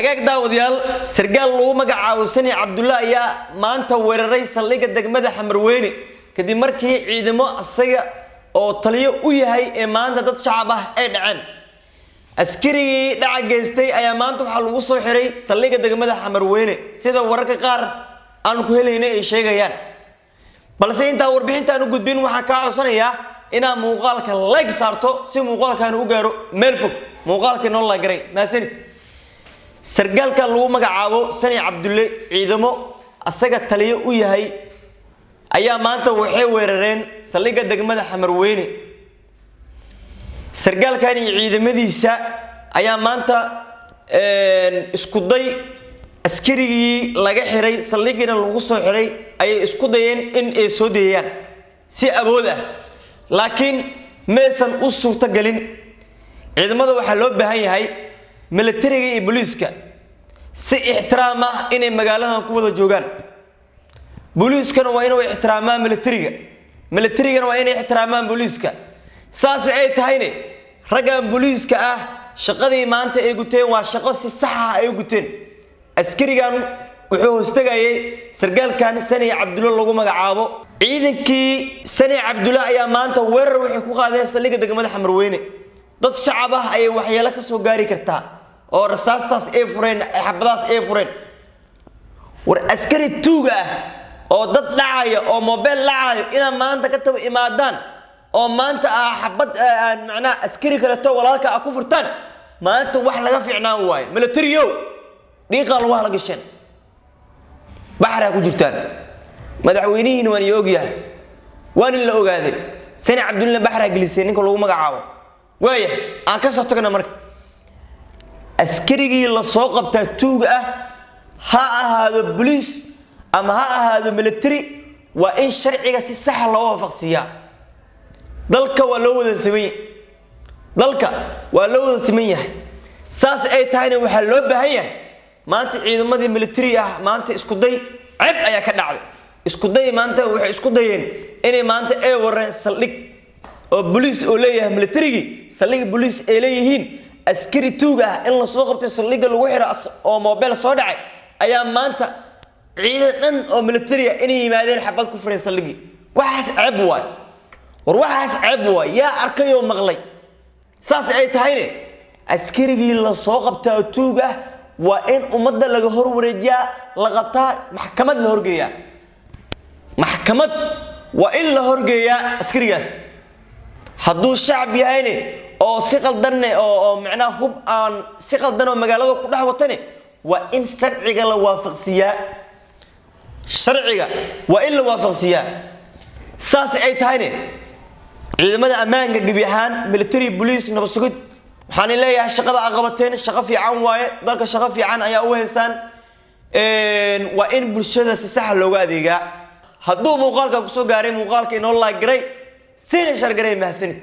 Hagaag daawadayaal, sargaal lagu magacaabo Sani Cabdulla ayaa maanta weeraray saldhigga degmada Xamarweyne kadib markii ciidamo asaga oo taliyo u yahay ee maanta dad shacab ah ay dhaceen. Askarigii dhaca geystay ayaa maanta waxaa lagu soo xiray saldhigga degmada Xamarweyne, sida wararka qaar aan ku helaynay ay sheegayaan. Balse intaa warbixintaan u gudbin, waxaan kaa codsanayaa inaad muuqaalka like saarto si muuqaalkan u gaaro meel fog. Muuqaalka noo like garay, mahadsanid. Sargaalka lagu magacaabo Sani Cabdulle, ciidamo asaga taliyo u yahay ayaa maanta waxay weerareen saldhigga degmada Xamarweyne. Sargaalkan iyo ciidamadiisa ayaa maanta isku day askarigii laga xiray saldhiggiina lagu soo xiray ayay isku dayeen in ay soo dayayaan si awood ah, laakiin maysan u suurtagelin. Ciidamada waxaa loo baahan yahay, militariga iyo booliiska, si ixtiraam ah inay magaaladan ku wada joogaan. Booliiskana waa inuu ixtiraamaan militariga, militarigana waa inay ixtiraamaan booliiska. Saas ay tahayne, raggan booliiska ah shaqadii maanta ay guteen waa shaqo si sax ah ay u guteen. Askarigan wuxuu hoostegayay sargaalkan Sani Cabdulla lagu magacaabo. Ciidankii Sani Cabdulla ayaa maanta weerar waxay ku qaadeen saldhigga degmada Xamarweyne. Dad shacab ah ayay waxyeelo ka soo gaari kartaa oo rasaastaas ay fureen, xabadaas ay fureen. War askari tuuga ah oo dad dhacaya oo mobile dhacayo inaad maanta ka taba imaadaan oo maanta ah xabad aan macnaha askari kaleto walaalka ah ku furtaan, maanta wax laga fiicnaan waayo. Militariyow, dhiiqaa lagu hala gasheen, baxraa ku jirtaan. Madaxweynihiina waan iyo ogyahay, waan in la ogaaday. Sani Cabdulla baxraa gelisay ninka lagu magacaabo. Waaya, aan ka soo tagna. Marka askarigii la soo qabtaa tuuga ah, ha ahaado boliis ama ha ahaado military, waa in sharciga si saxa loo waafaqsiiyaa. Dalka waa loo wada siman yahay, dalka waa loo wada siman yahay. Saas ay tahayna, waxaa loo baahan yahay maanta ciidamadii military ah maanta isku day ceeb ayaa ka dhacday. Isku day maanta waxay isku dayeen inay maanta ay wareen saldhig oo boliis oo leeyahay militarigii, saldhig boliis ay leeyihiin. Askari tuug ah in lasoo qabtay, saldhigga lagu xiro oo mobile soo dhacay ayaa maanta ciidan dhan oo military ah inay yimaadeen, xabad ku fureen saldhiggii. Waxaas ceeb waay. War waxaas ceeb waay. Yaa arkay oo maqlay? Saas ay tahayne, askarigii lasoo qabtaa oo tuug ah waa in ummadda laga hor wareejiyaa, la qabtaa, maxkamad la horgeeyaa. Maxkamad waa in la horgeeyaa askarigaas. Hadduu shacab yahayne oo si qaldanne oo macnaha hub aan si qaldan oo magaalada ku dhex watane, waa in sharciga la waafaqsiiyaa. Sharciga waa in la waafaqsiiyaa. Saas ay tahayne, ciidamada ammaanka gebi ahaan, military, police, nabad sugid, waxaan leeyahay shaqada a qabateen shaqo fiican waaye. Dalka shaqo fiican ayaa u haysaan. Waa in bulshada si saxa looga adeegaa. Hadduu muuqaalka kusoo gaaray, muuqaalka inoo like garay, siina share garay. Mahadsanid.